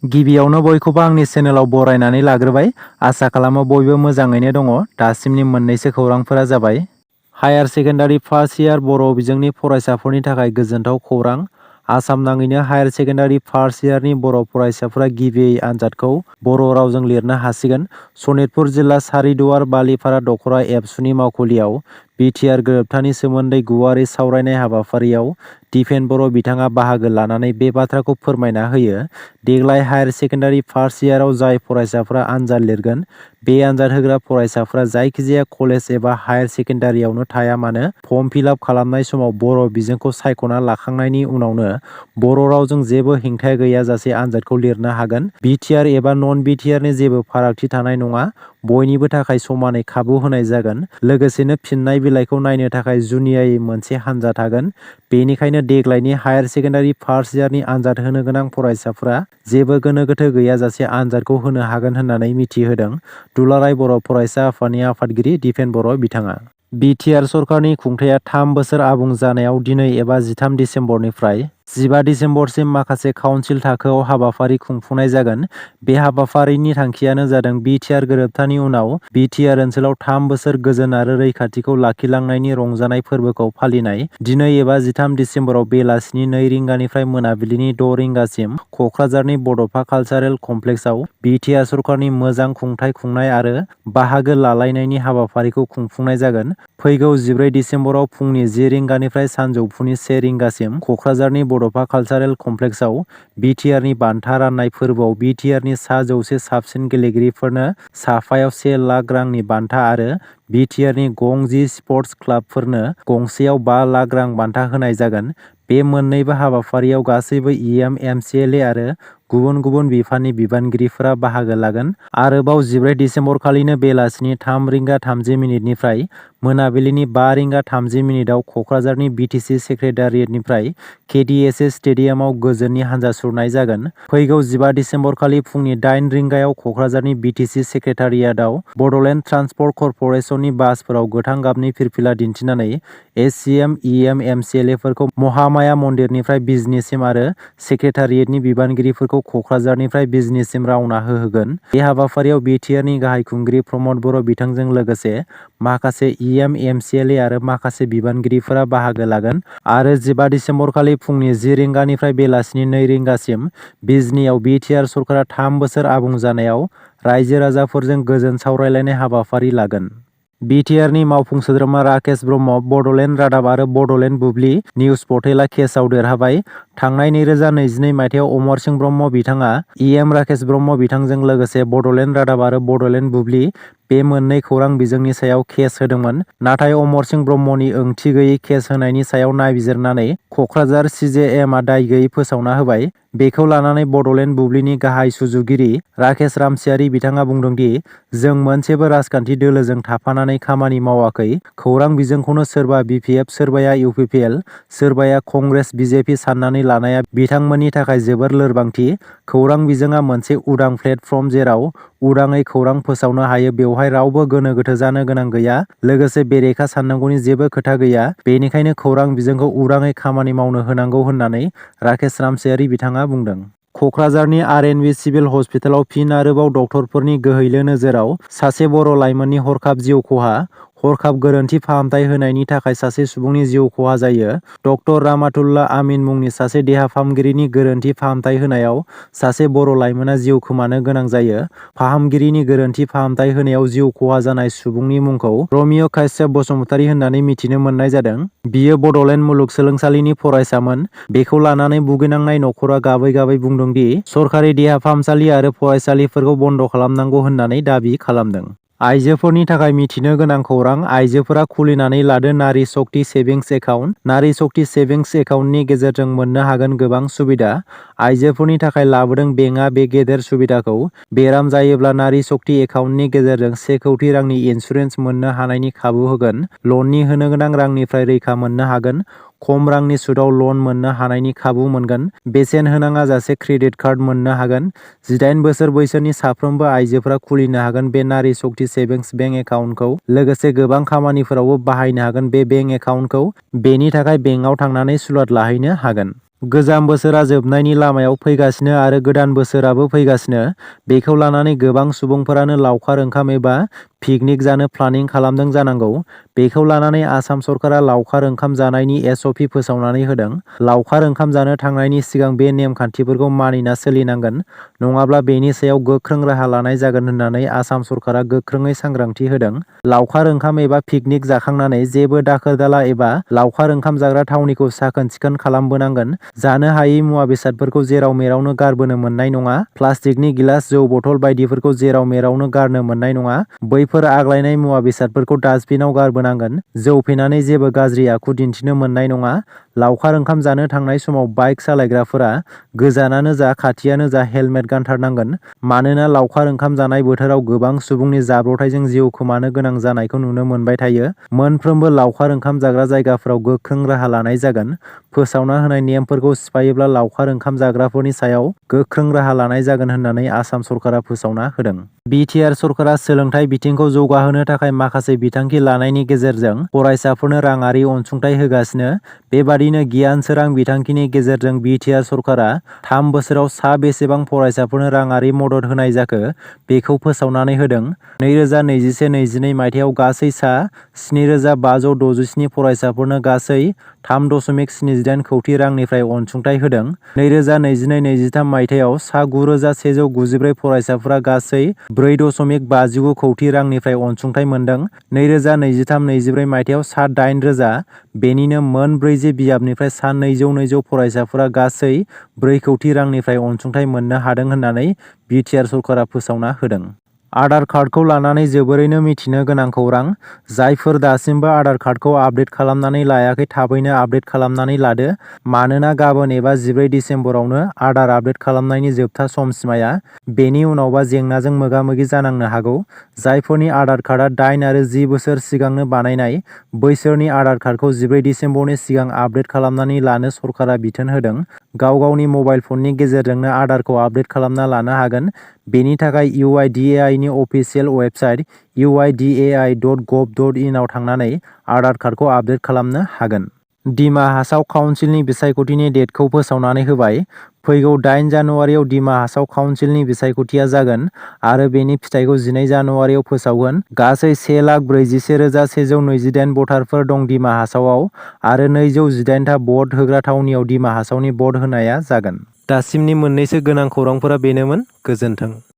गिबियावनो बयखौबो आंनि चेनेलाव बरायनानै लाग्रोबाय। आसा खालामो बयबो मोजाङैनो दङ। दासिमनि मोननैसो खौरांफोरा जाबाय। हायार सेकेन्डारि फार्स्ट इयार बर' बिजोंनि फरायसाफोरनि थाखाय गोजोनथाव खौरां। आसाम नाङैनो हायार सेकेन्डारि फार्स्ट इयारनि बर' फरायसाफोरा गिबियै आनजादखौ बर' रावजों लिरनो हासिगोन। सनितपुर जिल्ला सारिदुवार बालिपारा दख'रा एबसुनि मावखुलियाव बिटिआर गोरोबथानि सोमोन्दै गुवारै सावरायनाय हाबाफारियाव दिपेन बर' बिथाङा बाहागो लानानै बे बाथ्राखौ फोरमायना होयो। देग्लाय हायार सेकेन्डारि फार्स्ट इयाराव जाय फरायसाफोरा आनजाद लिरगोन, बे आनजाद होग्रा फरायसाफोरा जायखिजाया कलेज एबा हायार सेकेन्डारियावनो थाया मानो फर्म फिलआप खालामनाय समाव बर' बिजोंखौ सायख'ना लाखांनायनि उनावनो बर' रावजों जेबो हेंथा गैयाजासे आनजादखौ लिरनो हागोन। बिटिआर एबा नन बिटिआरनि जेबो फारागथि थानाय नङा। बयनिबो थाखाय समानै खाबु होनाय जागोन। लोगोसेनो फिननाय बिलाइखौ नायनो थाखाय जुनियायै मोनसे हानजा थागोन। बेनिखायनो देग्लायनि हायार सेकेन्डारि फार्स्ट इयारनि आनजाद होनो गोनां फरायसाफोरा जेबो गोनो गोथो गैयाजासे आनजादखौ होनो हागोन होननानै मिथिहोदों दुलाराय बर' फरायसा आफादनि आफादगिरि दिपेन बर' बिथाङा। बिटिआर सरकारनि खुंथाया 3 बोसोर आबुं जानायाव दिनै एबा 13 डिसेम्बरनिफ्राय 15 डिसेम्बरसिम माखासे काउन्सिल थाखोआव हाबाफारि खुंफुंनाय जागोन। बे हाबाफारिनि थांखियानो जादों बिटिआर गोरोबथानि उनाव बिटिआर ओनसोलाव 3 बोसोर गोजोन आरो रैखाथिखौ लाखिलांनायनि रंजानाय फोरबोखौ फालिनाय। दिनै एबा 13 डिसेम्बराव बेलासिनि 2 रिंगानिफ्राय मोनाबिलिनि 6 रिंगासिम क'क्राझारनि बड'फा कालचारेल कमप्लेक्सआव बिटिआर सरकारनि मोजां खुंथाय खुंनाय आरो बाहागो लालायनायनि हाबाफारिखौ खुंफुंनाय जागोन। फैगौ 14 डिसेम्बराव फुंनि 10 रिंगानिफ्राय सानजौफुनि 1 रिंगासिम क'क्राझारनि बड'फा कालचारेल कमप्लेक्सआव बिटिआरनि बान्था राननाय फोरबोआव बिटिआरनि सा 100 साबसिन गेलेगिरिफोरनो साफायाव 1 लाख रांनि बान्था आरो बिटिआरनि गं 10 स्पर्टस क्लाबफोरनो गंसेयाव 5 लाख रां बान्था होनाय जागोन। बे मोन्नैबो हाबाफारियाव गासैबो इएम, एमसिएलए आरो गुबुन गुबुन बिफाननि बिबानगिरिफोरा बाहागो लागोन। आरोबाव 14 डिसेम्बर खालिनो बेलासिनि 3 रिंगा 30 मिनिटनिफ्राय मोनाबिलिनि 5 रिंगा 30 मिनिटआव क'क्राझारनि बिटिसि सेक्रेटारियेटनिफ्राय केडिएसए स्टेडियामाव गोजोननि हानजा सुरनाय जागोन। फैगौ 15 डिसेम्बर खालि फुंनि 8 रिंगायाव क'क्राझारनि बिटिसि सेक्रेटारियेटआव बड'लेण्ड ट्रान्सपर्ट कर्प'रेसननि बासफोराव गोथां गाबनि फिरफिला दिन्थिनानै एससिएम, इएम, एमसिएलएफोरखौ महामाया मन्दिरनिफ्राय बिजनिसिम आरो सेक्रेटारियेटनि बिबानगिरिफोरखौ क'क्राझारनिफ्राय बिजनिसिम रावना होहोगोन। बे हाबाफारियाव बिटिआरनि गाहाय खुंगिरि प्रमद बर' बिथांजों लोगोसे माखासे इएम, एमसिएलए आरो माखासे बिबानगिरिफोरा बाहागो लागोन। आरो 15 डिसेम्बर खालि फुंनि 10 रिंगानिफ्राय बेलासिनि 2 रिंगासिम बिजनीआव बिटिआर सरकारा 3 बोसोर आबुं जानायाव रायजो राजाफोरजों गोजोन सावरायलायनाय हाबाफारि लागोन। बिटिआरनि मावफुं सोद्रोमा राकेश ब्रह्म, बड'लेण्ड रादाब आरो बड'लेण्ड बुब्लि निउज पर्टेलआ केसआव देरहाबाय। थांनाय 2022 मायथाइयाव अमर सिंह ब्रह्म बिथाङा इएम राकेश ब्रह्म बिथांजों लोगोसे बड'लेण्ड रादाब आरो बड'लेण्ड बुब्लि बे मोननै खौरां बिजोंनि सायाव केस होदोंमोन। नाथाय अमर सिंह ब्रह्मनि ओंथि गैयै केस होनायनि सायाव नायबिजिरनानै क'क्राझार सिजेएमआ दाय गैयै फोसावना होबाय। बेखौ लानानै बड'लेण्ड बुब्लिनि गाहाय सुजुगिरि राकेश रामसियारि बिथाङा बुंदोंदि जों मोनसेबो राजखान्थि दोलोजों थाफानानै खामानि मावाखै। खौरां बिजोंखौनो सोरबा बिपिएफ, सोरबाया इउपिपिएल, सोरबाया कंग्रेस बिजेपि साननानै लानाया बिथांमोननि थाखाय जोबोर लोरबांथि। खौरां बिजोङा मोनसे उदां प्लेटफर्म जेराव उदाङै खौरां फोसावनो हायो। बेवहाय रावबो गोनो गोथो जानो गोनां गैया। लोगोसे बेरेखा साननांगौनि जेबो खोथा गैया। बेनिखायनो खौरां बिजोंखौ उदाङै खामानि मावनो होनांगौ होननानै राकेश रामसियारि बिथाङा बुंदों। क'क्राझारनि आरएनबि सिभिल हस्पिटालाव फिन आरोबाव डक्टरफोरनि गोहैलो नोजोराव सासे बर' लाइमोननि हरखाब जिउ खहा। हरखाब गोरोन्थि फाहामथाय होनायनि थाखाय सासे सुबुंनि जिउ खहा जायो। डक्टर रामातुल्लाह आमिन मुंनि सासे देहा फाहामगिरिनि गोरोन्थि फाहामथाय होनायाव सासे बर' लाइमोना जिउ खोमानो गोनां जायो। फाहामगिरिनि गोरोन्थि फाहामथाय होनायाव जिउ खहा जानाय सुबुंनि मुंखौ रमिय' काश्यप बसुमतारी होननानै मिथिनो मोननाय जादों। बियो बड'लेण्ड मुलुगसोलोंसालिनि फरायसामोन। बेखौ लानानै भुगिनांनाय नखरा गाबै गाबै बुंदोंदि सरकारि देहा फाहामसालि आरो फरायसालिफोरखौ बन्द' खालामनांगौ होननानै दाबि खालामदों। आइजोफोरनि थाखाय मिथिनो गोनां खौरां। आइजोफोरा खुलिनानै लादो नारी शक्ति सेभिंस एकाउन्ट। नारी शक्ति सेभिंस एकाउन्टनि गेजेरजों मोननो हागोन गोबां सुबिदा। आइजोफोरनि थाखाय लाबोदों बेंकआ बे गेदेर सुबिदाखौ। बेराम जायोब्ला नारी शक्ति एकाउन्टनि गेजेरजों 1 कौटि रांनि इन्सुरेन्स मोननो हानायनि खाबु होगोन। लननि होनो गोनां रांनिफ्राय रैखा मोननो हागोन। खम रांनि सुदआव लन मोननो हानायनि खाबु मोनगोन। बेसेन होनाङा जासे क्रेडिट कार्ड मोननो हागोन। 18 बोसोर बैसोनि साफ्रोमबो आइजोफोरा खुलिनो हागोन बे नारी शक्ति सेभिंस बेंक एकाउन्टखौ। लोगोसे गोबां खामानिफोरावबो बाहायनो हागोन बे बेंक एकाउन्टखौ। बेनि थाखाय बेंकआव थांनानै सुलाद लाहैनो हागोन। गोजाम बोसोरा जोबनायनि लामायाव फैगासिनो आरो गोदान बोसोराबो फैगासिनो। बेखौ लानानै गोबां सुबुंफोरानो लावखार ओंखाम एबा पिकनिक जानो प्लानिं खालामदों जानांगौ। बेखौ लानानै आसाम सरकारा लावखार ओंखाम जानायनि SOP फोसावनानै होदों। लावखार ओंखाम जानो थांनायनि सिगां बे नेमखान्थिफोरखौ मानिना सोलिनांगोन, नङाब्ला बेनि सायाव गोख्रों राहा लानाय जागोन होननानै आसाम सरकारा गोख्रोङै सांग्रांथि होदों। लावखार ओंखाम एबा पिकनिक जाखांनानै जेबो दाखोर-दाला एबा लावखार ओंखाम जाग्रा थावनिखौ साखोन-सिखोन खालामबोनांगोन। जानो हायै मुवा बेसादफोरखौ जेराव मेरावनो गारबोनो मोननाय नङा। प्लास्टिकनि गिलास, जौ बथल बायदिफोरखौ जेराव मेरावनो गारनो मोननाय नङा। बैफोर आग्लायनाय मुवा बेसादफोरखौ डास्टबिनाव गारबोनांगोन। जौ फेनानै जेबो गाज्रि आखु दिन्थिनो मोननाय नङा। लावखार ओंखाम जानो थांनाय समाव बाइक सालायग्राफोरा गोजानानो जा खाथियानो जा हेलमेट गानथारनांगोन। मानोना लावखार ओंखाम जानाय बोथोराव गोबां सुबुंनि जाब्रबथायजों जिउ खोमानो गोनां जानायखौ नुनो मोनबाय थायो। मोनफ्रोमबो लावखार ओंखाम जाग्रा जायगाफोराव गोख्रों राहा लानाय जागोन। फोसावना होनाय नेमफोरखौ सिफायोब्ला लावखार ओंखाम जाग्राफोरनि सायाव गोख्रों राहा लानाय जागोन होननानै आसाम सरकारा फोसावना होदों। BTR सरकारा सोलोंथाइ बिथिंखौ जौगाहोनो थाखाय माखासे बिथांखि लानायनि गेजेरजों फरायसाफोरनो राङारि अनसुंथाइ होगासिनो। बेबादिनो गियान सोरां बिथांखिनि गेजेरजों BTR सरकारा 3 बोसोराव सा बेसेबां फरायसाफोरनो राङारि मदद होनाय जाखो बेखौ फोसावनानै होदों। 2021-22 मायथाइयाव गासै सा 7,567 फरायसाफोरनो गासै 3.78 कौटि रांनिफ्राय अनसुंथाइ होदों। 2022-23 मायथाइयाव सा 9,194 फरायसाफोरा गासै 4.59 कौटि रांनिफ्राय अनसुंथाइ मोनदों। 2023-24 मायथाइयाव सा 8,000, बेनिनो मोन 40 बिजाबनिफ्राय सा 200 फरायसाफोरा गासै 4 कौटि रांनिफ्राय अनसुंथाइ मोननो हादों होननानै BTR सरकारा फोसावना होदों। आधार कार्डखौ लानानै जोबोरैनो मिथिनो गोनां खौरां। जायफोर दासिमबो आधार कार्डखौ आपडेट खालामनानै लायाखै थाबैनो आपडेट खालामनानै लादो। मानोना गाबोन एबा 14 दिसेम्बरावनो आधार आपडेट खालामनायनि जोबथा समसिमाया। बेनि उनावबा जेंनाजों मोगा-मोगि जानांनो हागौ। जायफोरनि आधार कार्डआ 8 आरो 10 बोसोर सिगांनो बानायनाय, बैसोरनि आधार कार्डखौ 14 दिसेम्बरनि सिगां आपडेट खालामनानै लानो सरकारा बिथोन होदों। गाव-गावनि मबाइल फननि गेजेरजोंनो आधारखौ आपडेट खालामना लानो हागोन। बेनि थाखाय UIDAI नि अफिसियेल वेबसाइट uidai.gov.in आव थांनानै आधार कार्डखौ आपडेट खालामनो हागोन। दिमा हासाव काउन्सिलनि बिसायख'थिनि डेटखौ फोसावनानै होबाय। फैगौ 8 जानुवारियाव दिमा हासाव काउन्सिलनि बिसायख'थिया जागोन आरो बेनि फिथायखौ 12 जानुवारियाव फोसावगोन। गासै 1,41,128 भटारफोर दं दिमा हासावआव आरो 218 था भट होग्रा थावनियाव दिमा हासावनि भट होनाया जागोन। दासिमनि मोननैसो गोनां खौरांफोरा बेनोमोन। गोजोन्थों।